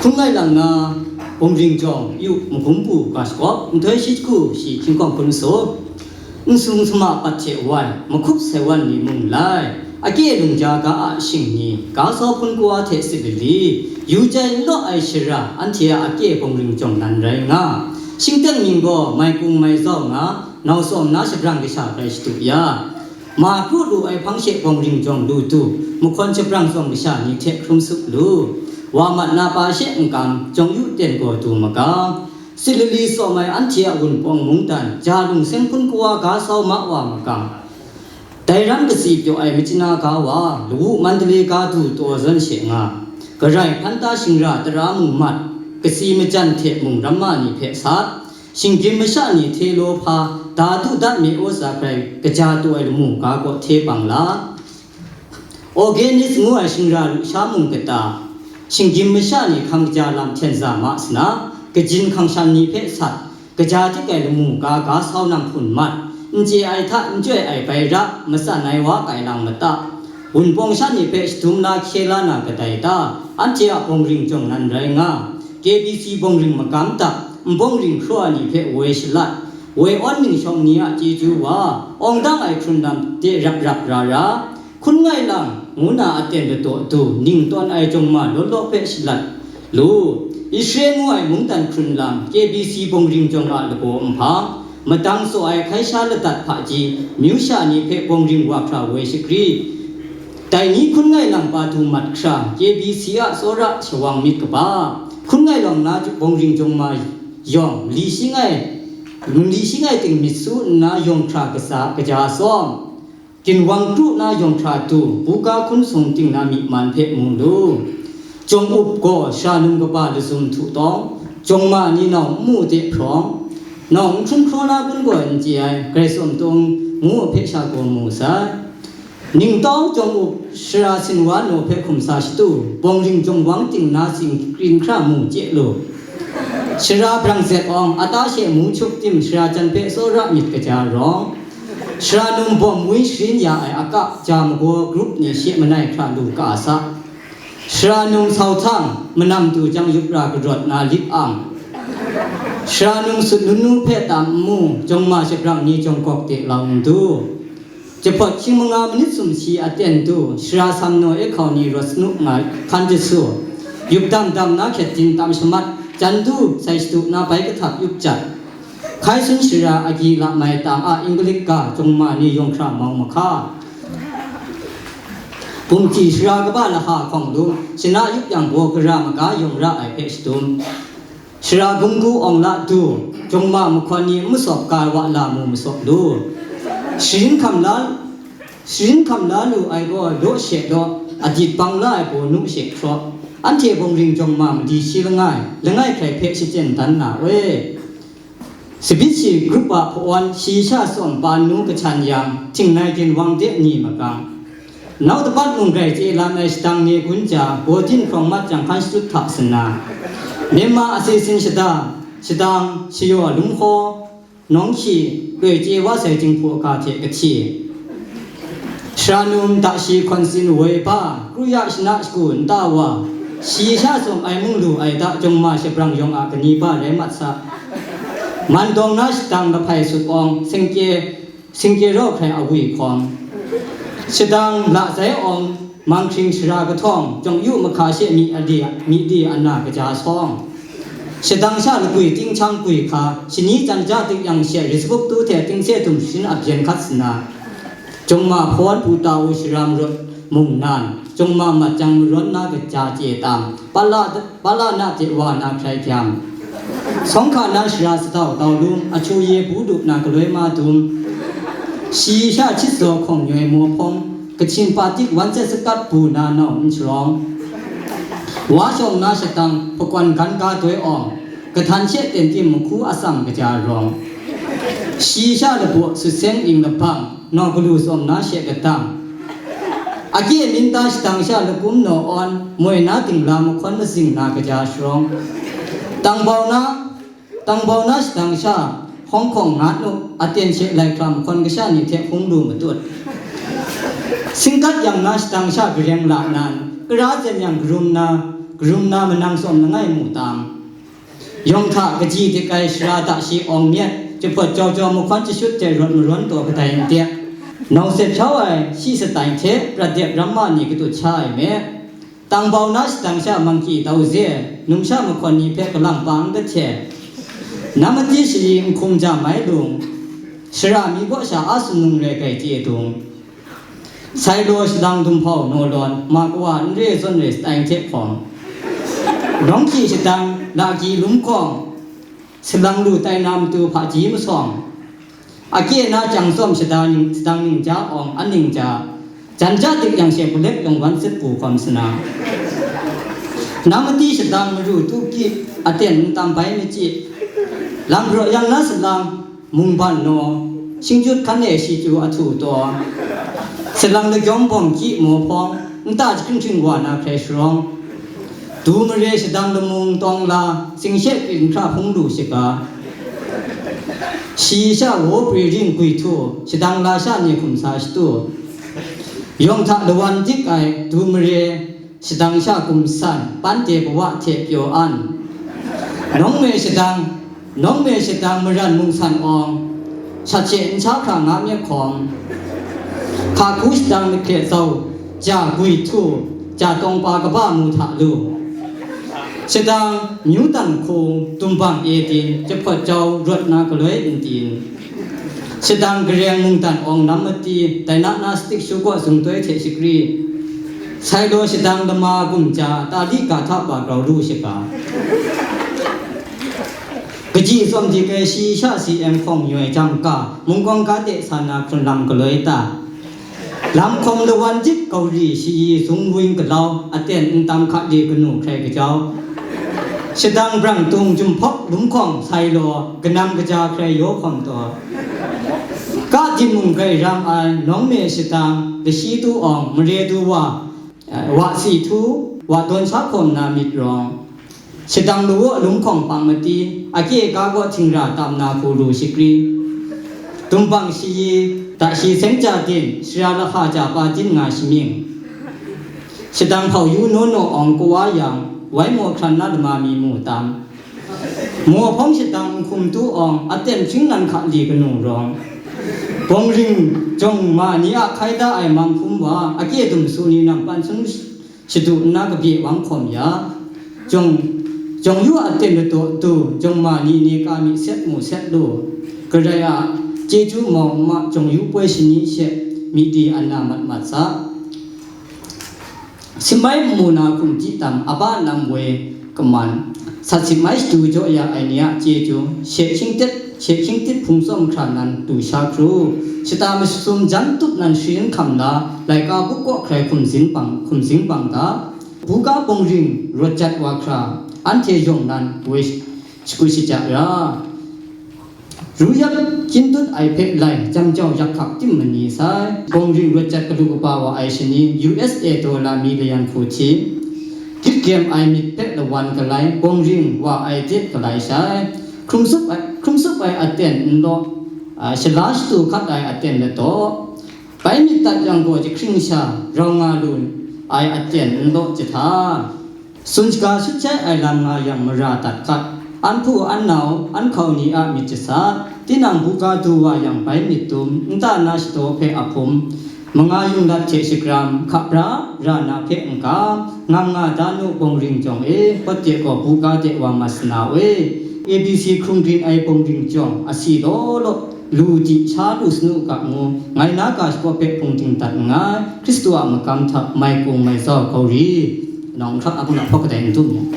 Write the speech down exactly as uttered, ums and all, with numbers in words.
Hpung ngai lang na, bawng ring jawng yu, magum pu ga shakawp, nhtoi shi jahku shi hkying hkawng hkun su, nsung suma pat hte wai, mahkup sai wan ni mung lai, ake lungja ga a shing ni, ga sau hpun kawa hte sit lali, yu jai n law ai shara, anhte a ake bawng ring jawng nan rai nga. Shingteng mying gaw mai kung mai zau nga, nau sawm na shabrang kasha rai shadu ya. Ma kru lu ai hpang she bawng ring jawng lu du, mahkawn shabrang tsawm kasha ni hte hkrum sup lu. Wa mat na pa she n kam, jawng yu ten gaw du magang. Sit lali sawm ai anhte a wunpawng mungdan, ja lung seng hpun kawa ga sau ma wa magang. Dai ram kasi pyaw ai Myitkyina ga wa, Lawu Mandalay ga du taw zawn she nga. Garai hpan ta shingra tara mung mat, kasi majan hte mung ramma ni hpe sat, shinggyim masha ni hte law hpa, da du dat mi o sa hkrai, kaja taw ai lamu ga kaw hte bang la. Organis ngu ai shingra lusha mung kata, shinggyim masha ni hkang kaja lam hten za ma sana, kajin hkang shan ni hpe sat, kaja tik ai lamu ga ga sau nang hpun mat, n chye ai hta n chyoi ai bai ra, matsan ai wa kai lang mata. Wunpawng shan ni hpe shadum la hkye la na kadai ta? Anhte a bawng ring jawng nan rai nga. K B C bawng ring magam ta, n bawng ring hkraw ai ni hpe woi shalat, woi awn ning shawng ni a chyeju wa, awng dang ai hkrun lam de rap rap ra ra, hkun ngai lang, ngu na aten ladaw du, ning tawn ai jawng ma law law hpe shalat lu. Israel ngu ai mungdan hkrun lam, K B C bawng ring jawng a lagaw nhpang, madang tsaw ai hkai sha ladat hpaji, myu sha ni hpe bawng ring wa hkra woi shakri, dai ni hkun ngai lang pa du mat hkra, K B C a tsawra shawang myit kaba, hkun ngai lang na bawng ring jawng ma yawng, mali shi ngai, mali shi ngai ting myit su nna yawng hkra kasa kaja sawm, ginwang kru na yawng hkra du, buga hkun sung ting na myi man hpe mu lu. Jawng up gaw shara num kaba lazum htu tawng, jawng ma ni nau n mu de hprawng, nau n hkrum hkraw na kun gaw n chye ai, Karai Tawng ngu hpe sha gaw mu sai. Ningtawng jawng up, shara sinwa naw hpe hkum sa shatu, bawng ring jawng wang ting na sing krin hkra mu chye lu. Shara brang zet awng, ata she mu chup tim shara jan hpe tsawra myit kaja rawng, shara num bawm win sharin ya ai akap ja magaw grup ni she manai hkra lu ka sa. Shara num sau htang, manam tu jang yup ra karawt na lip ang. Shara num sut nunu hpe tam n mu, jawng ma shabrang ni jawng gawk de lau n du. Jahpawt hkying manga manit sumshi aten du, shara sam naw e hkau ni rawt sanu nga hkan jasu, yup dam dam na hkyet din tam shamat, jan du sai shadu na bai kahtap yup jat. Hkai sun shara agyi la mai tang a Inglik ga jawng ma ni yawng hkra mau mahka. Bumti shara kaba laha hkawng lung, shana yup yang baw gara maga yawng ra ai hpe shadum. Shara gumgu awng la du, jawng ma mahkawn ni n masawp ga wa la mu masawp lu. Sharin hkam la, sharin hkam la lu ai gaw law she law, adit bang la ai baw nu she hkraw, anhte bawng ring jawng ma madi shi langai, langai hkrai hpe shachyen dan na we. Sabit shi grup a hpawan shi sha tsawm pa nu kahtan yang, htingnai ginwang de ni magang. Nau dapat mung grai chye lan ai shadang ni gun ja, baw din hkrawng mat jang hkan shadut hta sanna, Myanmar a sesin shada, shadang, shayaw, lunghkaw, nawng hkyi, loi chye wa sai jinghpaw ga hte kahti, shara num da shi hkawn sin woi ba, kru ya shana shagu nta wa, shi sha tsawm ai mung lu ai da jawng ma shabrang yawng a kani ba rai mat sa. Mandawng na shadang lahpai sut awng, singkye, singkye raw hkrai awui hkawng, shadang la zai awng, manghkring shara kahtawng, jawng yu mahka she myi ali, myi li ana kaja sawng, shadang sha lagwi ting hkyang gwi hka, shani jan ja dik yang she risbuk tu hte tingse dum sharin ap yen hkat sana, jawng ma hpawn pu ta u sharam rut mung nan, jawng ma mat jang marawn na kaja chye tam, pala, pala na hte wa na hkrai hkyam, sawng hka na shara sadau tau lung, ahtu ye bu du na galoi ma dum, shi sha chit zaw hkawng nyoi maw hpawng, kachin pa tik wan set sakat bu na nau n sharawng, wa shawng na shadang, pakwan gan ga doi awng, kahtan she ten tim mahku atsam kaja rawng, shi sha labaw sut seng ing labang, nau galu tsawm na she kadang, ake minta shadang sha lakum naw awn, moi na dingla mahkawn mazing na kaja sharawng, tangbau na, tangbau na shadang sha Hong Kong ngat nu, aten she lai hkra mahkawn kasha ni hte hpung lu matut. Singkat yang na shadang sha gareng la nan, kara zen yang karum na, karum na manang tsawm langai mu tam. Yawng hta kaji dik ai shara hta shi awng myet, jahpawt jau jau mahkawn jashut hte rawt marawn taw kadai n dek. Nau sep shau ai shi satai hte prat dep ramma ni katut sha ai me. Tangbau na shadang sha mangki tau ze, numsha mahkawn ni hpe kalang pa n kahte. Namati shari n hkum ja mai lung, shara mi kaw sha a sumnung rai kai chye dung. Sai law shadang dumhpau naw lawn, ma kawa n re zawn re satai hte hkawm. Rawng hkyi shadang, laki lum hkawng, salang lu tai na matu hpaji masawng. Akye na jang tsawm shada ning, shadang ning ja awng, an ning ja. Jan ja dik yang she palek yawng wan sit pu hkawm sana. Namati shadang maru tu ki, aten n tam bai machyi. Lam raw yang na salang, mungban naw, shingjut hkan e shi chyu a htu taw, salang lagyawng bawng kyi maw hpawng, nta jahkring hkring wa na hkrai sharawng, du mare shadang lamung tawng la, sing she krin hkra hpung lu shaga, shi sha wo pri ring gwi htu, shadang la sha ni hkum sa shatu, yawng hta lawan dik ai du mare, shadang sha gumsan, pante kawa hte pyaw an. Nawng me shadang, nawng me shadang maran mungsan awng, shat she n sha hkra nga myit hkawm. Hka hku shadang mahkre zau, ja gwi htu, ja tawng pa kaba mu hta lu. Shadang myu dan hku, dumbang e din, jahpawt jau rawt na galoi n din. Shadang gareng mungdan awng lam mati, dai na na stik shu kaw zungtoi hte shakri. Sai law shadang lama gumja, tali ga hta pa grau lu shaga. Kaji tsawm dik ai shi sha C M hkawng nyoi jang ka, mungkawng ga de sa na hkrun lam galoi ta. Lam hkawm lawan jik kauri shayi zung wing galau, aten n tam hka de kanu hkrai kajau. Shadang brang tung jumhpawk lum hkawng sai law, kanam kaja hkrai yaw hkawm taw. Ka dinmung grai ram ai nawng me shadang, lashi tu awng, mare tu wa, wa si htu, wa dawn sha hkawm na myit rawng. Shadang lawa lum hkawng pang mati, akye ka gaw htingra tam na hku lu shakri. Dumbang shayi, da shi seng ja din, shara lahka ja pa din nga shamying. Shadang hpau yu naw naw awng kawa yang, wai maw hkran na lama mi mu tam. Maw hpawng shadang n hkum tu awng, aten hpring nan hka li kanu rawng. Bawng ring jawng ma ni a hkai da ai mang hkum wa, akye dum su ni nang pan sun shadu nna kabye wang hkawm ya. Jawng, jawng yu a ten ladaw tu, jawng ma ni ni ka mi set mu set lu. Karai a, chyeju mau ma jawng yu poi shani she, myi di an na mat mat sa. Simai nmu na hkum di tam, a ba lam woi kaman. Sat simai shadu jaw ya ai ni a chyeju, she shingtet, she shingtit hpung tsawm hkra nan du sha hkru. Shata masum jan tup nan sharin hkam la, laika buk kaw hkrai hkum zin bang, hkum zin bang ga. Buga bawng ring rawt jat wa hkra, anhte yawng nan woi shagu shaja ra. Ru yak kyintut ai hpe lai, jam jau yak hkak tim mani sai. Bawng ring rawt jat kalu kaba wa ai shani, U S A dollar mi layan hku hti. Gyit gyem ai myit hpe lawan galai, bawng ring wa ai de galai sai. Hkrum sup ai, hkrum sup ai aten n law, a, shala shatu hkat ai aten ladaw. Bai myit dat yang gaw jahkring sha rau nga lu ai aten n law jahta. Sun shaga shut shai ai lam nga yang mara dat hkat, an hpu an nau, an hkau ni a myit jasat, tinang buga du wa yang bai myit dum, nta na shadaw hpe a hpum, manga yung lat hte shagram, hkap ra, ra na hpe n ga, ngam nga da nu bawng ring jawng e, hpawt de gaw buga de wa mat sana we, A B C hkrung rin ai bawng ring jawng, a si law law, lu di sha lu sanu ga ngu, ngai na ga shakaw hpe hpung ding dat nngai, Hkristu a magam hta mai kung mai zau kau ri, nawng hkra a hpung na hpawk kadai n dum.